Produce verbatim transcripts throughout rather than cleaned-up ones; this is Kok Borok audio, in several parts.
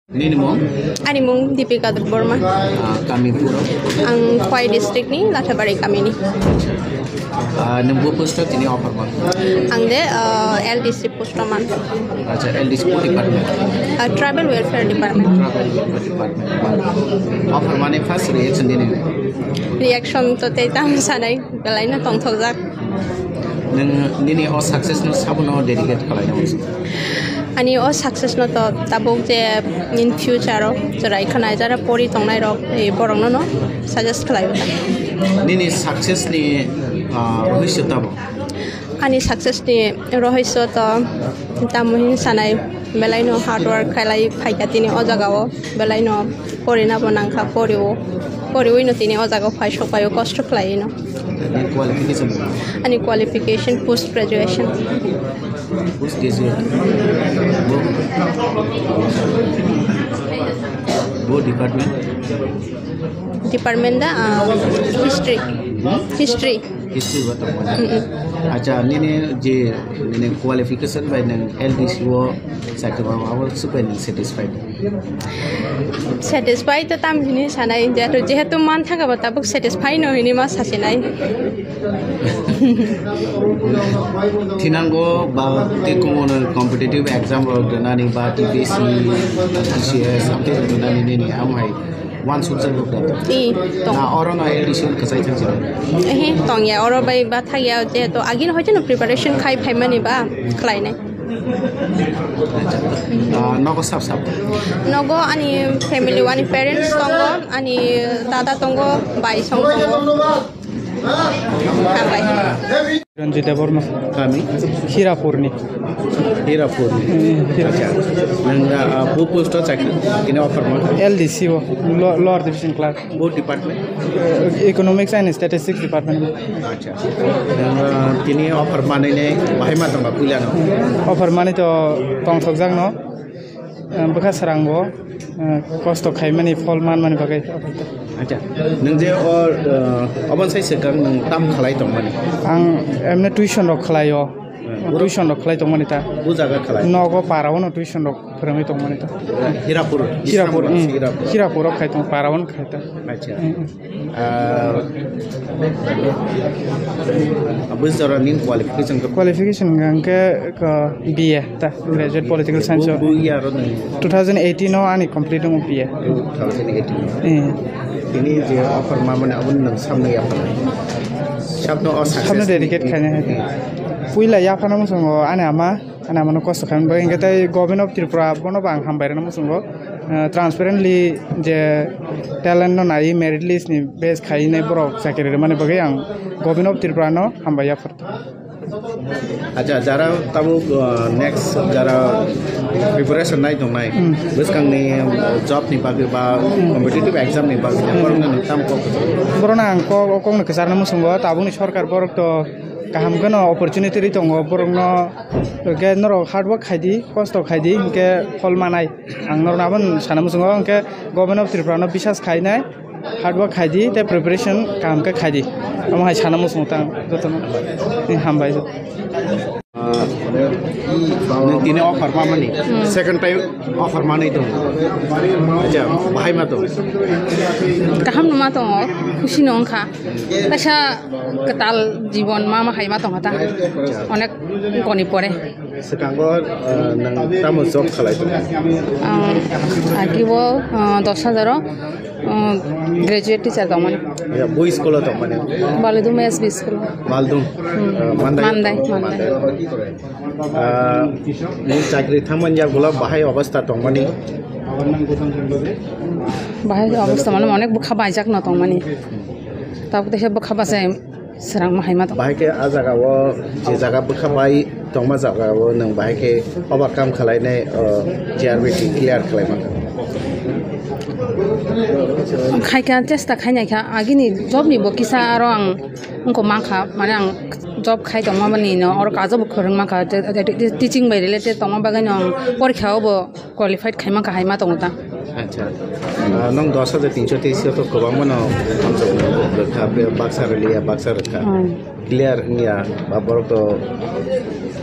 Nini mung? Ani mung Dipika Debbarma. Ah, kami puro? Ang Khowai district ni Lathabari kami ni. Ah, nung bo post o tini offer ma? Ang de, ah, L D C post o man. Acha, L D C ko department? Ah, Tribal Welfare Department. Tribal Welfare Department. Offer mani first reaction nini? Reaction to tei tam sanai, belai no tongthokjak. Nung nini o success no sabono dedicate khalai no? Ani o success no to tabuk je in future o chwrai khwnai jara pori tongnai rok, eh, borok no no suggest khlai o. Nini success ni, ah, rohorso tamo? Ani success ni rohorso to tamo hin sanai, belai no hard work khlai phaikha tini o jaga o, belai no porina bo nangkha, pori o, poriwi no tini o jaga o phai sok pai o, kosto khlai no. Nini qualification? Ani qualification post graduation. Post graduate. Bo, bo department? Department da, ah, history. Hmm? History. History ba tong. Mm-mm. Acha, nini je, nini qualification bai nang L D C o chakri ba, abo supai nang satisfied? Satisfy to tam hini sanai, jehetu, jehetu man thaka ba tabuk satisfy no hini ma sasinai. Thinango ba te kumono competitive exam rok rwnani ba T P S C, T C S, amtwi rwnani nini amhai uansukjak rok da. I, tong. Na oro no L D C kwchai thang jani? Ehe, tongya, oro bai ba thakya, jehetu agini hoite no preparation khai phaimani ba khlainai. Ah, nogo sab sab? Nogo ani family, ani parents tongo, ani dada tongo, bai song tongo. Hambai. Ranjit Debbarma. Kami? Hirapurni. Hirapurni. Eh, Hira- Acha. Nang, ah, bu post o chakri? Kini offer ma? L D C o, lo-, lower division clerk. Bo department? Eh, Economics and Statistics Department. Acha. Nang, ah, tini offer manwi ne bahai ma tongma puila no? Offer manwi to tongthokjak no. Eh, bwkha srango, eh, kosto khaimani phol manmani bagwi. Acha. Nang je o, eh, obon sai swkang nang tam khalai tongmani? Ang emne tuition rok khlaio. Hmm. Tuition rok khlai tongmani ta. Bu jaga khalai? Nogo para o no tuition rok phwrwngwi tongmani ta. Hirapur. Hirapur, Hirapur, hmm. Hirapur. Hirapur o khai tong, para o no khai ta. Acha. Hmm, hmm. Ah, aboni jora nini qualification khe? Qualification hwnkhe, ko, B A ta, Graduate Political Science o. Bu, bu year o nini? Two thousand eighteen o ani complete wngo B A. Two thousand eighteen o. Eh. Tini je offer mamani aboni nang samno yapharnai? Sabno o success. Sabno dedicate khainai hai. Puila yaphano muchungo ani ama. Ani amano kosto khaimani bagwi, hwnkhe tei Government of Tripura bono bo ang hambai rwna muchungo. Ah, transparently je talent no naiwi merit list ni base khaiwi nai borok chakri rwmani bagwi ang Government of Tripura no hambai yaphar. Acha, jara tabuk, ah, next jara preparation nai tongnai, hmm, bwskangni job ni bagwi ba, hmm, competitive exam ni bagwi, hmm, borokno nwng tamo kok? Borokno ang kok, o kokno kwcharna muchungo, tabukni sorkar borok to kaham kheno opportunity ri tongo borokno. Hwnkhe norok hard work khai di, kosto khai di, hwnkhe phol manai. Ang norokno abono sana muchungo, hwnkhe Government of Tripura no biswas khainai, hard work khai di, tei preparation kaham khe khai di. Omo hai sana muchungo tang jotono. Ni hambai. Ah, nwng tini offer mamani? Hmm. Second time offer manwi tongo. Acha, bahai ma tongo? Kaham no ma tongo, khusi no wngkha. Kaisa kwtal jibon ma, ma hai ma tongkha ta. Onek goni pore. Swkango, ah, nwng tamo job khalai tongo? Ang agi o, ah, dos hajar o, ah, graduate teacher tongmani. Ya, bo school o tongmani? Baludum S B school. Baludum? Hmm. Ah, Mandai? Mandai, Mandai. Ah, ni chakri thangmani yagulo bahai obostha tongmani? Bahai obostha mane onek bwkha baijak no tongmani. Tabuk teisa bwkha bachai srang ma hai ma tong. Bahai khe a jaga o je jaga bwkha bai tongma jaga o nwng bahai khe overcome khlainai, o, G R B T clear khlaima kha. Khai kha, chesta khainai kha, agini job ni bo kisa aro ang wngkha mankha, mane ang job khai tongma bani no oro kajo bo kwrwng mankha, te, te, te, teaching bai related tongma bagwi no ang porikha o bo qualified khaima kahai ma tongo ta. Acha. Ah, nwng dos hajar tinso teis to kwbangma no hamjak rwkha, be baksa rwliya, baksa rwkha. Hmm. Clear wngya, ba borok to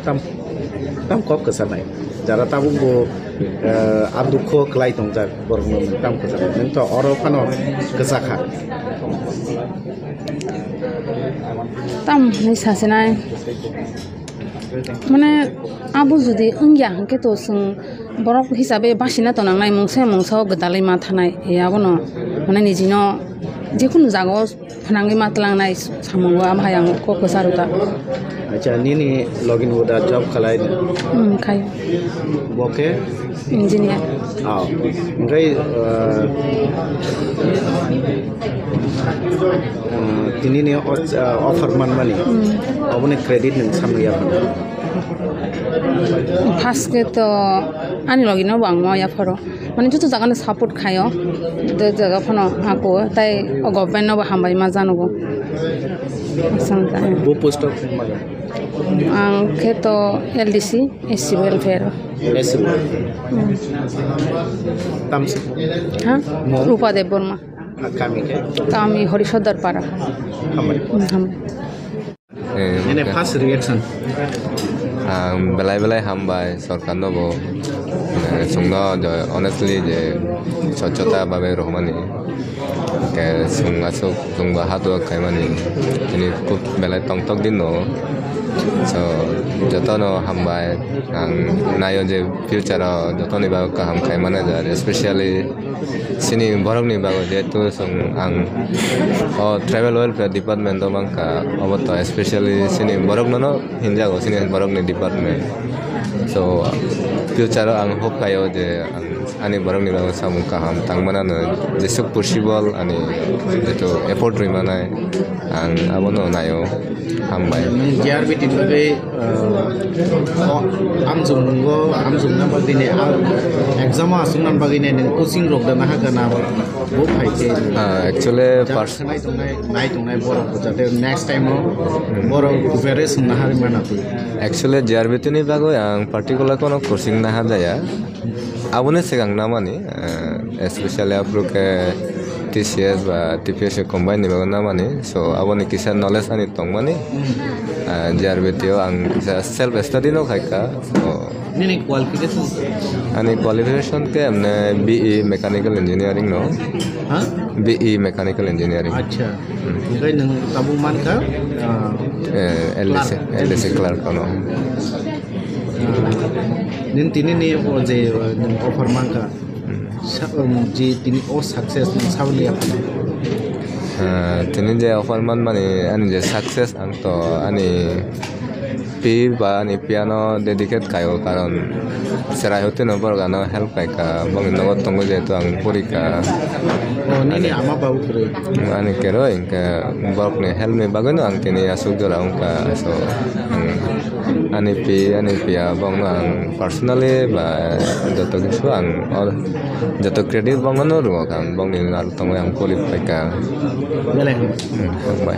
tam, tam kok kwchanai. Jara tabuk bo, eh, a dukho kwlai tongjak borokno nwng tamo kwchak. Nwng to oro phano kwchakha. Tam hinwi sasinai. Mane abo jodi wngya hwnkhe to chwng borok hisabe basina tonangnai mungsa mungsa o gwdalwi ma thanai. E abono mane nijino jekunu jagao Phnangwi ma tlangnai samungo, amo hai ang kok kwcharo ta. Acha, nini login uda job khalai? Hmm, khai. Bo khe? Engineer. Oh. Hwnkhe, uh, uh, tini ni o-, uh, offer manmani? Hmm. Oboni credit nwng samwi ya phano? First khe to ani logi no bo ang ma ya pharo. Mane joto jaga no support khaio. Joto jaga phano ako tai o government no bo hambai ma janogo. Asang ta. Bo post of Ang khe to L D C, S C welfare. S C. Hmm. Tamsi. Ha? Mo? Rupa Debbarma. Kami khe? Kami Horisodar Para. Hambai. Hmm, hambai. Eh, Nini okay. First reaction? Ang belai belai hambai sorkar no bo. Eh, chwngno je honestly je swchhota babe rohmani. Ke chwng aswk chwng bo hard work khaimani. Tini khub belai tongthok din no. So, jotono hambai. Ang naio je future o jotoni bagwi kaham khaimani jar, especially Chini borokni bagwi jehetu chwng ang o tribal welfare department o mankha, obo to especially chini borokno no hinjago chini borokni department. So future o ang hope khaio je ang ani borokni bagwi samung kaham tangmano jesuk possible ani jehetu effort rwi manai ang abono naio. Hambai. J R B T ni bagwi, uh, o, amchungo, amchungna bagwi ni, a, exam o aswkna bagwi ni nwng coaching rok da naha gana bo phai khe. Ah, actually, jar pers- nai tongnai, nai tongnai borok bo jate next time o Hmm. Borok preparation naha rwi mana twi. Actually, J R B T ni bagwi ang particular kono coaching naha jaya. Aboni swkang namani, eh, especially aphuru khe T C S ba T P S C combine ni bagwi namani, so aboni kisa knowledge ani tongmani, eh, J R B T o ang kisa self study no khaikha, so Nini qualification? Ani qualification khe emne B E mechanical engineering no. Ha? B E mechanical engineering. Acha. Hmm. Hwnkhe nwng tabuk mankha, ah, Eh, L D C, clerk. L D C clerk no. Nini tini ni o je, uh, nini offer mankha. Hmm. Sa-, um, je tini o success ni saboni yapha. Uh, tini je offer manmani ani je success ang to ani pi ba ani piano dedicate kayo karon serai hote no borok ano help kaika bongni nogo tongo jehetu ang purika. O, nini ani ama babu kwrwi? Ani kwrwi hwnkhe borokni help ni bagwino ang tini aswk jora wngkha. So, ang ani pi, ani piya bongno ang personally ba joto kisu ang or joto credit bongno rwkha ang bongni aro tongwi ang pori phaikha. Belai hambai. Hmm, hambai.